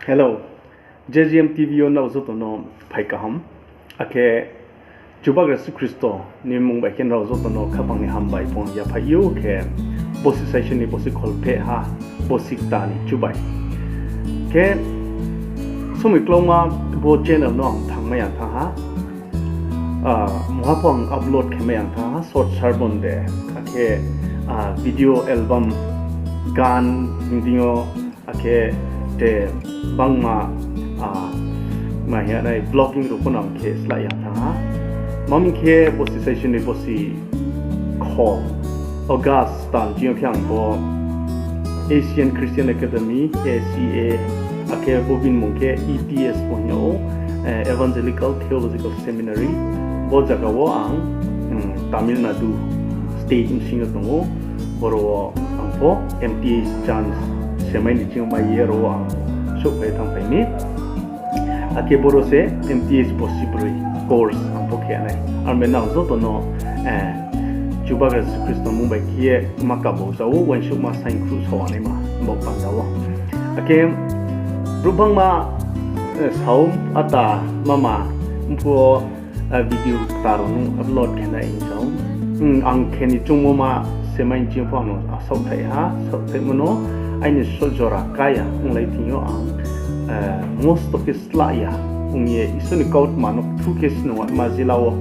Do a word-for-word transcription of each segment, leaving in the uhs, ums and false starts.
Hello, J G M T V yo nrao joto no phai kaham. Akhe Chubagra Jisu Khristo ni mmung bai khe nrao joto no khaphang ni hambai pho yaphaih ou khe, bosi saisi ni bosi kholphehha, bosi kta ni chubai. Khe somoi klauma bo channel no ang thanngmai ya thanng ha. Mungha pho ang upload khe mai ya thanng ha, short sermon de, akhe video album, gan hing dei yo, akhe te bangma, ma hing ya nai, vlogging rao pho no ang khe slái ya thanng ha. Mami khe bosi saisi ni bosi kho, August tal ching yo khe ang bo Asian Christian Academy, A C A, akhe bo bini mmung khe E T S pho hing yag ou, Evangelical Theological Seminary, bo zaga wo ang Tamil Nadu state bsing yo tong ou. Boro wo ang pho M T H chance semai ni ching yo mai ye aro wo ang souhphai thanngphai mi. Akhe boro se M T H bo sibroi course ang pho khe nai. Armi nrao joto no Chubagra Jisu Khristo mmung bai khe ye ma kabo za ou, uaingsouhma saingkhruh sa naima bo panda wo. Akhe brouh bangma sa ou, ata mama, mphuh wo video kta rao nung upload khe nai hing sa ou. Ang khe ni choungmo ma semai ni ching yo pho ang no saohthaih ha, saohthaihmo no aini sojora kaya onglai thing yo ang most of khe slái ya ong ye Isor ni kautma no kthu khe snungma jila wo,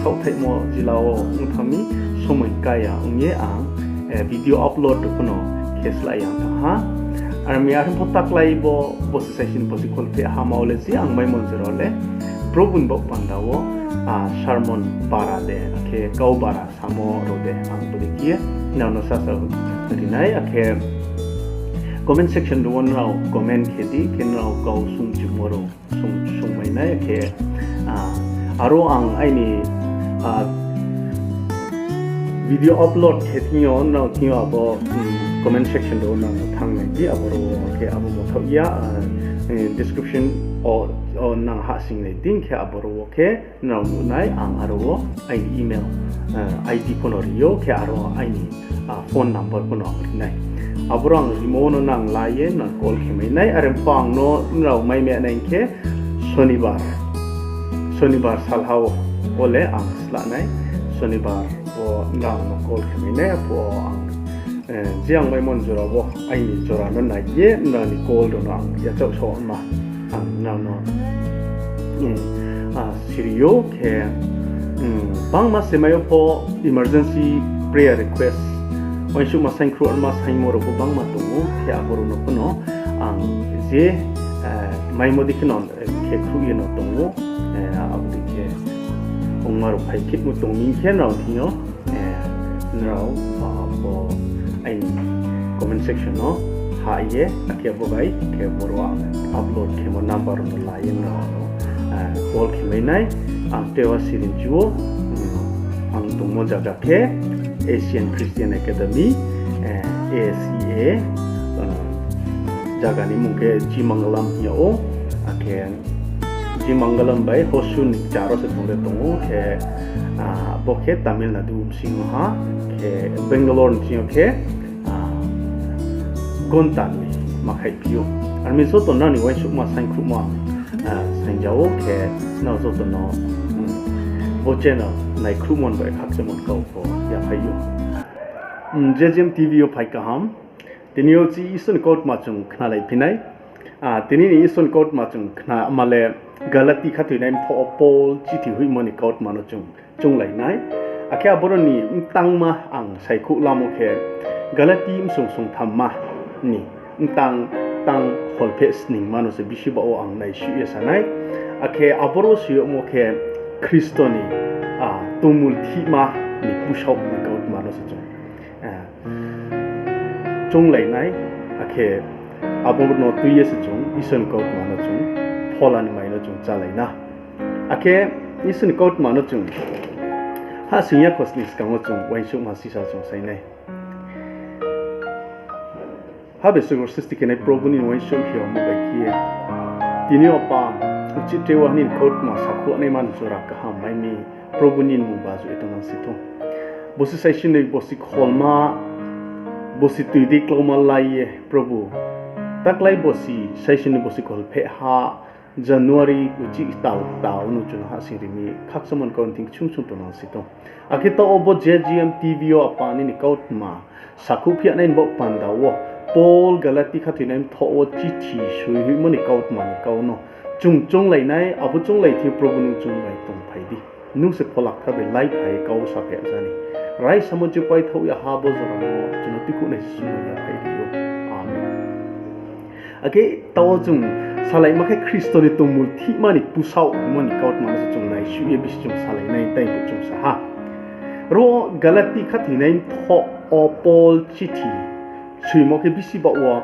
saohthaihmo jila wo ong thanng mi, somoi kaya ong ye ang video upload rao pho no khe slái ya thanng ha. Armi are pho taklái bo bosi saisi ni bosi kholphehha ma wo le je ang maimo jora le Probhu ni baoh panda wo sermon bara de, akhe kau bara samo rao de, ang bodei khe ye nrao no sasa ri nai, akhe comment section rao wo nrao comment khe di, khe nrao kau sungchumo rao sung, sungmai nai, akhe aro ang aini video upload khe thing yo, nrao thing yo abo comment section rao wo nang thanng nai di, aboro wo khe abo mothaoh ya, description wo nang hahsoing nai di, khe aboro wo khe nrao nuh nai, ang aro wo aini email I D pho no ri ou, khe aro aini phone number pho no ang ri nai. Aboro ang rimo no nang la ye nang call khe mai nai, are pho ang no nrao mai mai nai khe Sonibar, Sonibar salha wo, wo le ang sla nai, Sonibar wo nrao no call khe mai nai, aphuh wo ang je ang maimo jora wo aini jora no nai ye nrao ni call rao no ang yachaoh so ma, ang nrao no siri ou khe, bangma semai yo pho emergency prayer request, uaingsouhma saingkhruh arma saingmo rao pho bangma tong ou, khe aboro no pho no ang je maimo dei khe no khe khruh ye no tong ou, abo dei khe ongma rao phai khemo tong mi khe nrao thing yo nrao bo aini comment section no hah ye, akhe bo bai khe boro ang upload khemo number rao no la ye nrao no call khe mai nai. Ang tewa sirinchu ou, ang tongmo zaga khe Asian Christian Academy, A C A, zaga ni mmung khe G Mangalam hing yag ou, akhe G Mangalam bai Hosur ni kchar wo se tong le tong ou, khe bo khe Tamil Nadu bsing yo ha, khe Bangalore ni ching yo khe gonta ni ma khaihphi ou. Armi joto nrao ni uaingsouhma saingkhruhma saingja ou, khe nrao joto no bo channel naikhruhmo ni bai khakchangmo ni kau pho yaphai ou. J G M T V yo phai kaham. Tini yo chi Isor ni kautma chung khnalaiphi nai. Tini ni Isor ni kautma chung khna ma le Galati khathoinai mphoh wo Paul chithi hoihmo ni kautma no chung chounglai nai. Akhe aboro ni mtangma ang saikhouh lamo khe Galati bsung sungthamma ni mtang tang kholpheh sningma no se bisi baoh wo ang naisuh ye sa nai. Akhe aboro soi yagmo khe Khristo ni tongmulthihma ni pusaoh ni kautma no se chung chounglai nai, akhe abo no tui ye se chung Isor ni kautma no chung phola ni mai no chung chálai na. Akhe Isor ni kautma no chung hahsoing ya khosning skang wo chung uaingsouhma sisa chung sai nai. Habe sogro sristi khenai Probhu ni uaingsouh khe omo bai khe ye, tini yo pa, uchih tre wo nini kautma sakhouh naima ni jora kaham mai mi, Probhu nini mmung bajuh ye tongnang si thou. Bosi saisi noi bosi kholma, bosi toi dei klauma lai ye, Probhu, Taklai bosi, saisini bosi kholpheh ha, January uchih tal kta wo no chung no hahsoing ri mi, khakchangmo ni kau thing ksung ksung tongnang si tong. Akhe taoh wo bo J G M T V yo apa nini kautma sakhouh phi ya nai ni baoh panda wo, Paul Galati khathoinai mthoh wo chithi soi hoihmo ni kautma ni kau no chung chounglai nai, abo chounglai thing Probu nung chung bai tongphai di. Nung se Phola Kthar bai laiphai ye kau sapheh ja ni. Raisamo chupaithaoh ya ha bo jora no chung no tuikhouh nai se sumai ya phai di ou. Amen. Akhe taoh wo chung salaima khe Khristo ni tongmung thihma ni pusaoh hingmo ni kautma no se chung naisuh ye bisi chung salai nai tei bo chung sa ha. Ro Galati khathoinai mthoh wo Paul chithi soimo khe bisi baoh wo,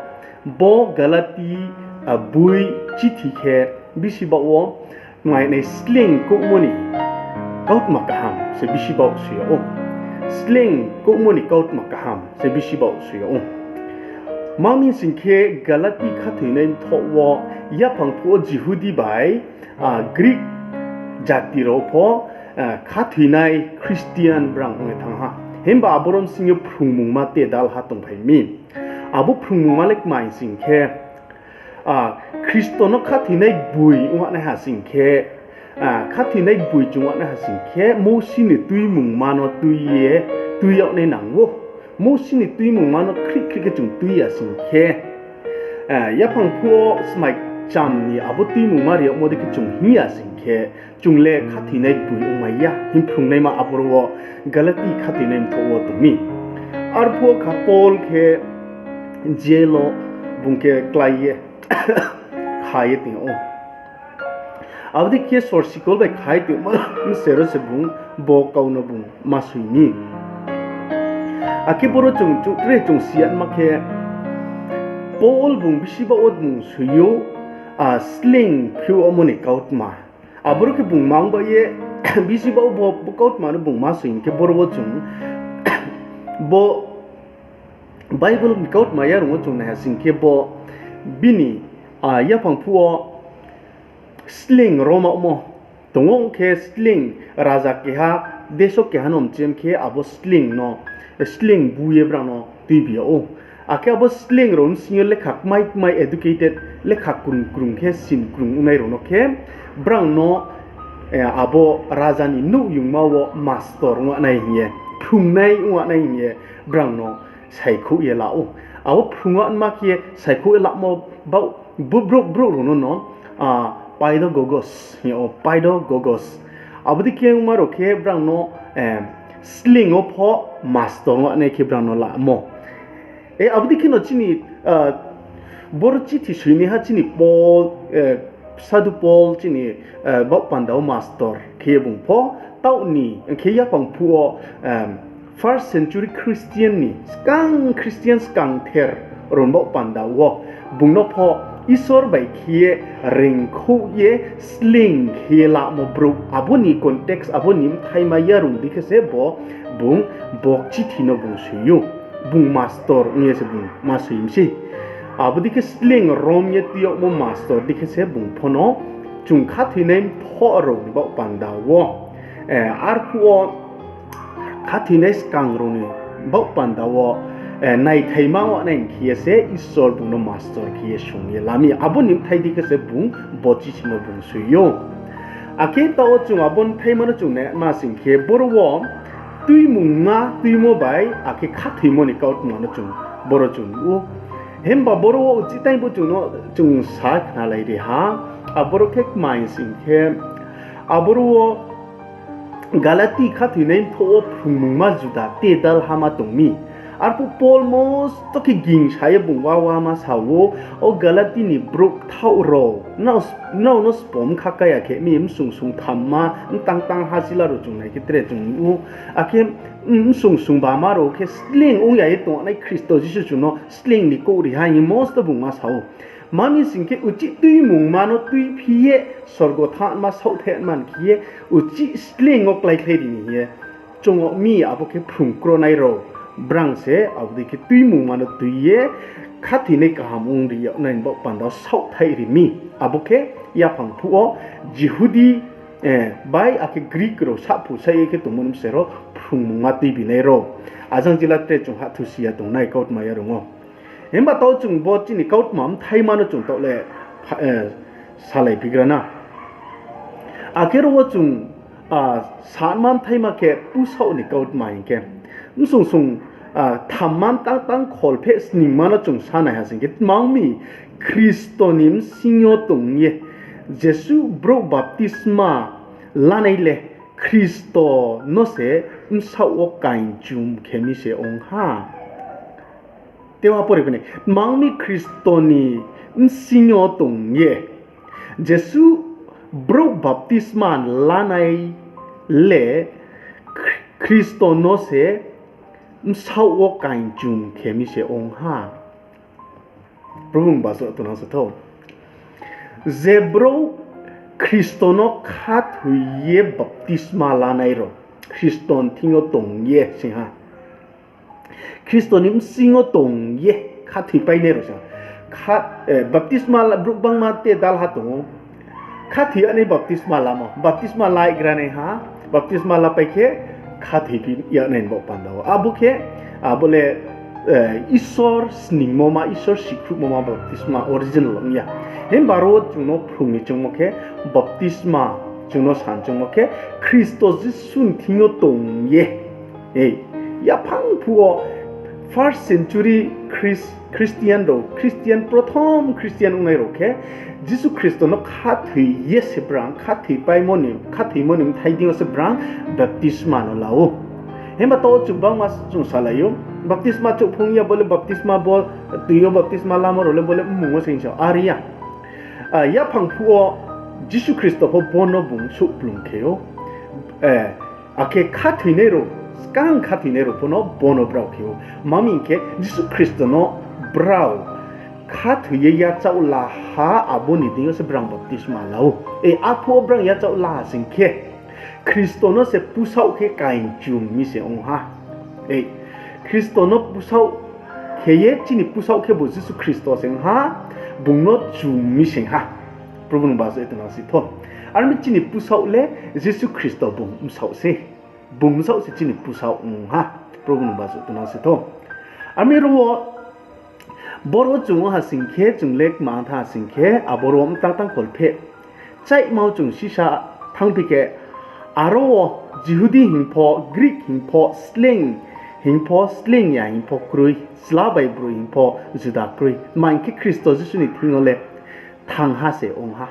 bo Galati, a, boi chithi khe bisi baoh wo, mainai sleing kouhmo ni kautma kaham se bisi baoh soi yag ou. Sleing kouhmo ni kautma kaham se bisi baoh soi yag ou. Ma mi sing khe Galati khathoinai mthoh wo yaphang phuh wo Jihudi bai, a, Greek jati rao pho, a, khathoinai Christian brang ong ye thanng ha. Himba aboro bsing yo phrungmungma te dalha tongphai mi. Abo phrungmungma le kmai sing khe, a, Khristo no khathoinai gboi ong nai ha sing khe, a, khathoinai gboi chung nai ha sing khe, Mousi ni tuimungma no tui ye, tui yag nai nang ou. Mousi ni tuimungma no khrih khrih khe chung tui ya sing khe, a, yaphang phuh wo smai kcham ni abo tuimungma ri yagmo dei khe chung hing ya sing khe, chung le khathoinai gboi ongmai ya hing phrungnaima aboro wo Galati khathoinai mthoh wo tong mi. Arphuh wo kha Paul khe jail wo bung khe klái ye kha ye tong ou. Abo dei khe sor sikol bai kha ye tongmo msero se bung bo kau no bung ma soi mi. Akhe boro chung, chung tre chung si yama khe, Paul bung bisi baoh wo bung soi ou, a, sleing phiouhmo ni kautma. Aboro khe bung mang bai ye, bisi baoh bo, bo kautma no bung ma soi hing khe boro wo chung, bo Bible ni kautma yarung wo chung nai ha sing khe bo bini, a, yaphang phuh wo sleing rommo tong ou khe sleing raja keha, deso keha no mchem khe abo sleing no, sleing bu ye brang no tuibi yag ou. Akhe abo sleing rao bsing yo lekha kmai kmai educated, lekha krung krung khe sin krung ongnai rao no khe brang no, e, abo raja ni nouhyungma wo mastor ong nai hing ye, phrungnai ong nai hing ye brang no saikhouh ye la ou. Abo phrungma khe saikhouh ye lamo baoh, bo brouh, brouh rao no no, a, paidagogos hing ou, paidagogos. Abo dei khe ongma rao khe brang no, e, sleing wo pho mastor ong nai khe brang no lamo. E, abo dei khe no chini, a, boro chithi soinaiha chini Paul, e, Sadu Paul chini, e, baoh panda wo mastor khe ye bung pho, taoh ni khe yaphang phuh wo, e, first century Christian ni skang, Christian skangther rao ni baoh panda wo bung no pho Isor bai khe ye reingkhouh ye sleing khe ye lamo brouh. Abo ni context, abo ni bthaima yarung dei khe se bo, bung bo chithi no bung soi ou. Bung mastor ong ye se bung ma soi mi sei. Abo dei khe sleing rom ye tui yagmo mastor dei khe se bung pho no chung khathoinai mthoh rao ni baoh panda wo, e, arphuh wo khathoinai skang rao ni baoh panda wo, e, naithaima ong nai hing khe ye se Isor bung no mastor khe ye sung ye la mi. Abo ni bthai dei khe se bung bo chithi no bung soi ou. Akhe taoh wo chung abo bthaima no chung naima sing khe boro wo tuimungma tuimo bai akhe khathoimo ni kautma no chung boro chung nuh ou. Himba boro wo uchih tang pho chung no chung sa khnalai ri ha. Aboro khe kmai sing khe, aboro wo Galati khathoinai mthoh wo phrungmungma juda te dalha ma tong mi. Arphuh Paul mosto khe gingsa ye bung wa wa ma sa ou, O Galati ni brouh kthaoh rao, nrao, nrao no spom kha kaya khe mi msung sung thamma, mtang tang hasila rao chung nai khe tre chung nuh ou. Akhe, mm, msung sung bama rao khe sleing ong ya ye tongnai Khristo Jisu chung no sleing ni kouh ri ha hing ye mosto bung ma sa ou. Ma mi sing khe uchih tuimungma no tuiphi ye sorgo thanngma saohthai man khe ye uchih sleing wo kláikhlai ri ni hing ye chung ou mi, abo khe phrungkronai rao brang se abo dei khe tuimungma no tui ye khathoinai kaham ong ri yag nai ni baoh panda wo saohthai ri mi. Abo khe yaphang phuh wo Jihudi, e, bai akhe Greek rao sahphu saih ye khe tongmo ni bsero phrungmungma tuibinai rao. Ajang jila tre chung hahthu si ya tongnai kautma yarung wo. Himba taoh chung bo chini kautma bthaima no chung taoh le, eh, salaiphigra na. Akhe ro wo chung, ah, sanma bthaima khe pusaoh ni kautma hing khe, bsung sung, ah, thamma btang tang kholpheh sningma no chung sanai ha sing khe, tma ong mi Khristo ni bsing yo tong ye, jesuh brouh baptisma lanai le Khristo no se bsaoh wo kaingchum khe mi se ong ha. Tewa pore phi nai, tma ong mi Khristo ni bsing yo tong ye, jesuh brouh baptisma lanai le Khristo no se bsaoh wo kaingchum khe mi se ong ha. Probhu ni bajoh tongnang se thou. Je brouh Khristo no khathoi ye baptisma lanai rao, Khristo ni thing yo tong ye sing ha. Khristo ni bsing yo tong ye khathoipainai rao sing ha. Kha-, eh, baptisma la-, brouh gbangma te dalha tong ou. Khathoi ya nai baptisma lamo, baptisma laigra nai ha, baptisma lapai khe khathoiphi ya nai ni baoh panda wo. Abo khe, abo le, eh, Isor sningmo ma, Isor sikhruhmo ma baptisma original ong ya. Himba ro chung no phrung ni choungmo khe, baptisma chung no san choungmo khe, Khristo Jisu ni thing yo tong ye, eh, yaphang phuh wo first century Chris-, Christian rao, Christian, prothom Christian ongnai rao khe, Jisu Khristo no khathoi ye se brang, khathoipaimo ni, khathoimo ni bthai deing yo se brang baptisma no la ou. Himba taoh chung bangma chung salai ou, baptisma chouhphung ya bo le baptisma bo, tui yo baptisma lamo rao le bo le mmung wo se hing sa ou, are ya. Ah, yaphang phuh wo Jisu Khristo pho bo no bung souhplung khe ou. Eh, akhe khathoinai rao, skang khathoinai rao pho no bo no brao khe ou. Tma hing khe Jisu Khristo no brao khathoi ye yachaoh la ha, abo ni deing yo se brang baptisma la ou. Eh, arphuh wo brang yachaoh la ha sing khe, Khristo no se pusaoh khe kaingchum mi se ong ha. Eh, Khristo no pusaoh khe ye, chini pusaoh khebu Jisu Khristo se ong ha, bung no chum mi se ong ha. Probhu ni bajoh tongnang se thou. Are mi chini pusaoh le Jisu Khristo bung bsaoh se. Bung bsaoh se chini pusaoh ong ha. Probhu ni bajoh tongnang se thou. Are mi ro wo boro chung ong ha sing khe, chung le kma thanng ha sing khe, aboro mtang tang kholpheh chaihma wo chung sisa thanngphi khe, aro wo Jihudi hing pho, Greek hing pho, sleing hing pho, sleing ya hing pho kroi, chla bai broi hing pho, Juda kroi. Tma hing khe Khristo Jisu ni thing yo le thangha se ong ha.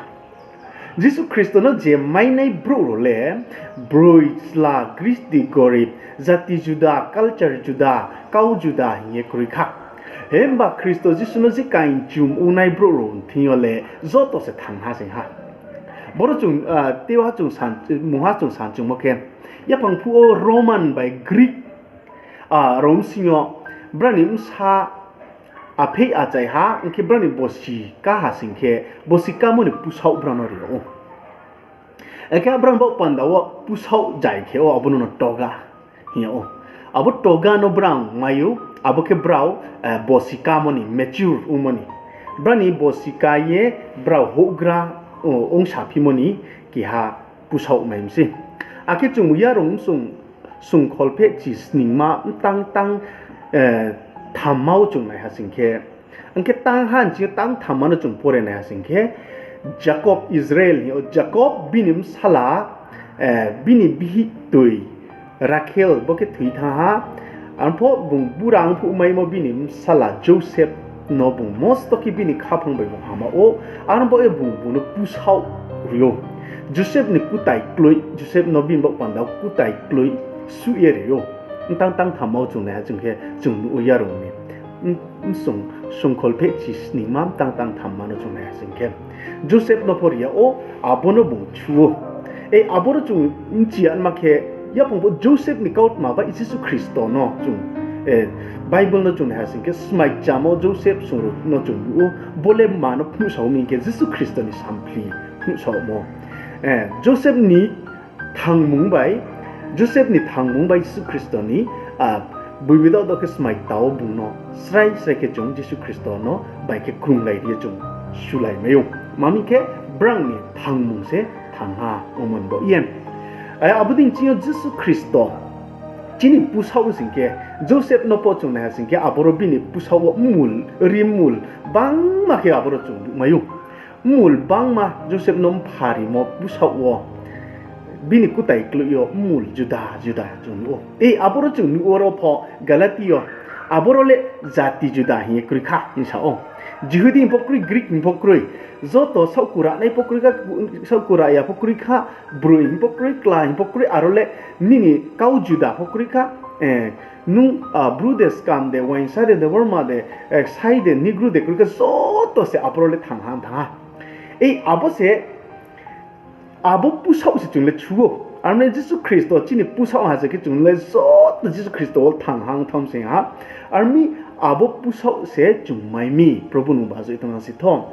Jisu Khristo no je mainai brouh rao le broi, chla, gristi, gorib, jati juda, culture juda, kau juda hing ye kroi kha. Himba Khristo Jisu no je kaingchum ongnai brouh rao thing yo le joto se thangha se ha. Boro chung, ah, tewa chung san, mungha chung san chungmo khe, yaphang phuh wo Roman bai Greek, ah, rao bsing yo brao ni bsa apheih achai ha, ong khe brao ni bosi ká ha sing khe, bosi kámo ni pusaoh brao no ri yag ou. Akhe brao ni baoh panda wo pusaoh jai khe ou, abo no no toga hing yag ou. Abo toga no brao mai ou, abo khe brao, eh, bosi kámo ni, mature ongmo ni. Brao ni bosi ká ye brao houhgra, o, ongsaphimo ni keha pusaoh mai mi sei. Akhe chung yarung sung, sung kholpheh chi sningma mtang tang, eh, thamma wo chung nai ha sing khe, ong khe tang ha nching yo tang thamma no chung pore nai ha sing khe, Jakob, Israel hing yag ou, Jakob bini bsala, eh, bini bihih toi Rakhel bo khe thoi thanng ha. Arpho bung bura ongphuh maimo bini bsala Joseph no bung mosto khe bini khaphang bai bung hama ou. Arpho ye bung bung no pusaoh ri ou. Joseph ni kutai kloi, Joseph no bini baoh panda kutai kloi suh ye ri ou. Mtang tang thamma wo chung nai ha sing khe chung nuh ou yarung ni. Sung, sung kholpheh chi sningma mtang tang thamma no chung nai ha sing khe, Joseph no pho ri yag ou, abo no bung chu ou. E, aboro chung bchi yama khe, yaphang pho Joseph ni kautma bai Jisu Khristo no chung, eh, Bible no chung nai ha sing khe, smai chamo Joseph sung rao no chung nuh ou, bo le ma no phnuhsao mi hing khe Jisu Khristo ni samphli phnuhsaomo. Eh, Joseph ni thangmung bai, Joseph ni thangmung bai Jisu Khristo ni, ah, boibi daoh daoh khe smai tao bung no srai srai khe chung Jisu Khristo no bai khe krunglai ri ye chung sulai mai ou. Tma hing khe brao ni thangmung se thangha ongmo ni baoh ye. Ai, abo dei nching yo Jisu Khristo Chini pusaoh sing khe, Joseph no pho chung naiha sing khe, aboro bini pusaoh wo mmul, ri mmul, bangma khe aboro chung nuhmai ou. Mmul bangma Joseph no mpha rimo pusaoh wo, bini kutai kloi yo mmul juda juda chung nuh ou. Ei, aboro chung nuh wo ro pho Galati yo, aboro le jati juda hing ye kroi kha hing sa ou. Jihudi hing pho kroi, Greek hing pho kroi, joto saohku ranai pho kroi kha, saohku raya pho kroi kha, broi hing pho kroi, kla hing pho kroi, aro le nini kau juda pho kroi kha, nung, Bru de, Skam de, Waingsa de, Debbarma de, Sai de, Negro de kroi kha, joto se aboro le thang ha, thang ha. Ei, abo se, abo pusaoh se chung le chu ou. Aro ni Jisu Khristo chini pusaoh ha se khe chung le joto Jisu Khristo wo thang ha, thang sing ha. Aro ni abo pusaoh se chung mai mi, Probu nung bajoh ye tong nang si tho.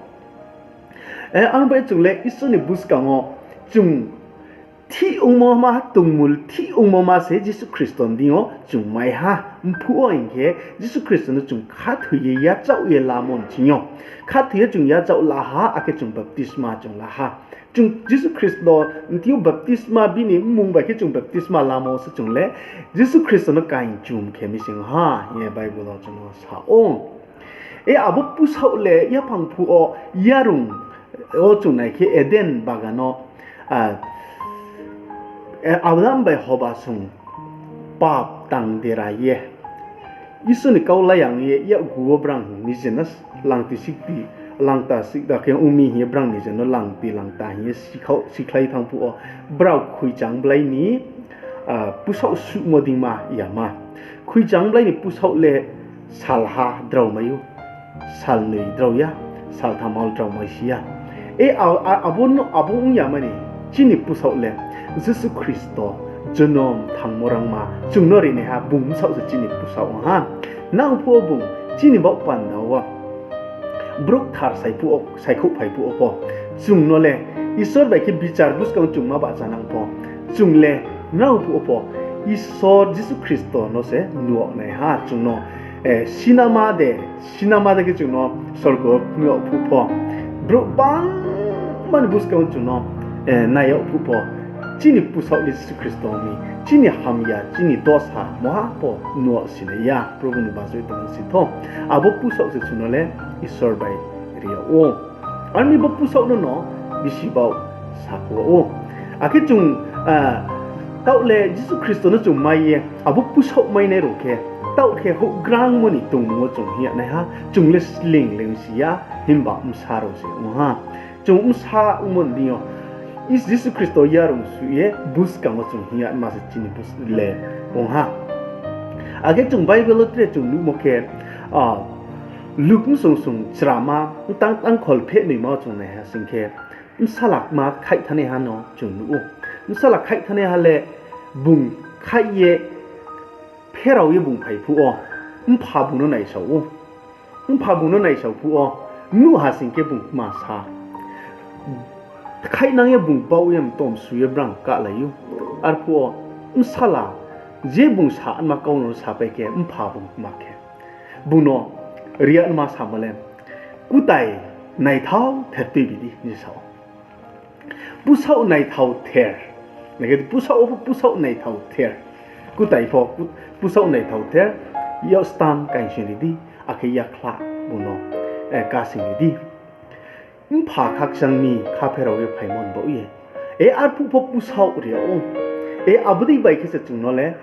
Aro bai chung le Isor ni buskang wo chung thih ongmo ma, tongmul thih ongmo ma se Jisu Khristo ni deing yo chung mai ha. Mphuh wo hing khe Jisu Khristo no chung khathoi ye yachaoh ye lamo nching yo. Khathoi ye chung yachaoh la ha, akhe chung baptisma chung la ha. Chung Jisu Khristo ni thing yo baptisma, bini mmung bai khe chung baptisma lamo se chung le Jisu Khristo no kaingchum khe mi sing ha hing ye Bible wo chung no sa ou. E, abo pusaoh le yaphang phuh wo yarung wo chung nai khe Eden bagan no, Adam bai Hoba song pap tang dera ye, Isor ni kau layang ye yakgu wo brang nije no langti sikti, langta sikta khe ong mi hing ye brang nije no langti langta hing ye sikhlai thanng phuh wo, brao Khoichang Blai ni pusaoh suhmo deingma yama. Khoichang Blai ni pusaoh le salha draomai ou, salnoi drao ya, saltham wo draomai si ya. E, abo ong yama ni chini pusaoh le Jisu Khristo jonom thangmo rangma chung no rinaiha bung bsaoh se chini pusaoh ong ha. Nang phuh wo bung chini baoh panda wo brouh kthar saikhouh phai phuh wo pho, chung no le Isor bai khe bichar buskang chung ma bahchanang pho, chung le nrao phuh wo pho Isor Jisu Khristo no se nuh naiha chung no. Sinama de, sinama de khe chung no sorgo nuh yag phuh pho, brouh bangma ni buskang chung no nai yag phuh pho, chini pusaoh le Jisu Khristo ong mi, chini hamya, chini dosa moha pho nuh sinai ya, Probu ni bajoh ye tong si tho. Abo pusaoh se chung no le Isor bai ri yag ou. Aro ni bo pusaoh no no bisi baoh sakhouh ou. Akhe chung, taoh le Jisu Khristo no chung mai ye abo pusaoh mainai rao khe, taoh khe houhgrangmo ni tongmung wo chung hing yag naiha, chung le sleing le ong si ya, himba bsa rao se ong ha. Chung bsa ongmo ni deing yo Jisu Khristo yarung suh ye buskang wo chung hing yagma se chini le ong ha. Akhe chung Bible wo tre chung nuhmo khe, Luk bsung sung chrama, tang tangkhol phehnoima wo chung naiha sing khe, bsala kma khaih thanngnaiha no chung nuh ou. Bsala khaih thanngnaiha le bung khaih ye pherao ye bung phai phuh wo, mpha bung no naisao ou. Mpha bung no naisao phuh wo, nuh ha sing khe bung kma sa. Khaihnang ye bung baoh ye mtom su ye brang kahlai ou. Arphuh wo bsala je bung sanma kau no sapai khe mpha bung kma khe, bung no ri yagma samo le, kutai naithao ther tuibi di, hing ye sa ou. Pusaoh naithao ther. Nai khe pusaoh wo pho pusaoh naithao ther. Kutai pho pusaoh naithao ther. Yak stam kaingsoing ri di, akhe yakhlah bung no kasing ri di. Mpha khakchang mi kha pherao ye phaimo ni baoh ye, e arphuh pho pusaoh ri yag ou. E abo dei bai khe se chung no le,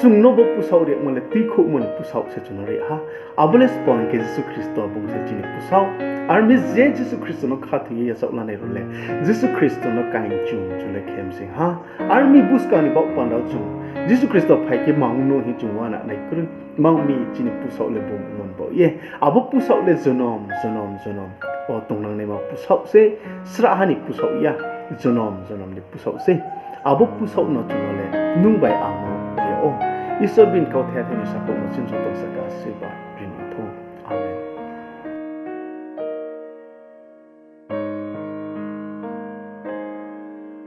chung no bo pusaoh ri yagmo le tuikhouhmo ni pusaoh se chung no ri ha. Abo le sbo hing khe Jisu Khristo bung se chini pusaoh. Aro ni je Jisu Khristo no khathoi ye yachaoh lanai rao le Jisu Khristo no kaingchum chung le khe mi sing ha. Aro ni buskang ni baoh panda wo chung Jisu Khristo phai khe mang no hing chung uana nai kroi. Mang mi chini pusaoh le bung ongmo ni baoh ye. Abo pusaoh le jonom jonom jonom wo tongnangnaima pusaoh se, srahha ni pusaoh ya, jonom jonom ni pusaoh se. Abo pusaoh no chung no le nung bai ang no ri yag ou. Isor bini kauthai thai ni sakhouh no chini joto saka ashirbad.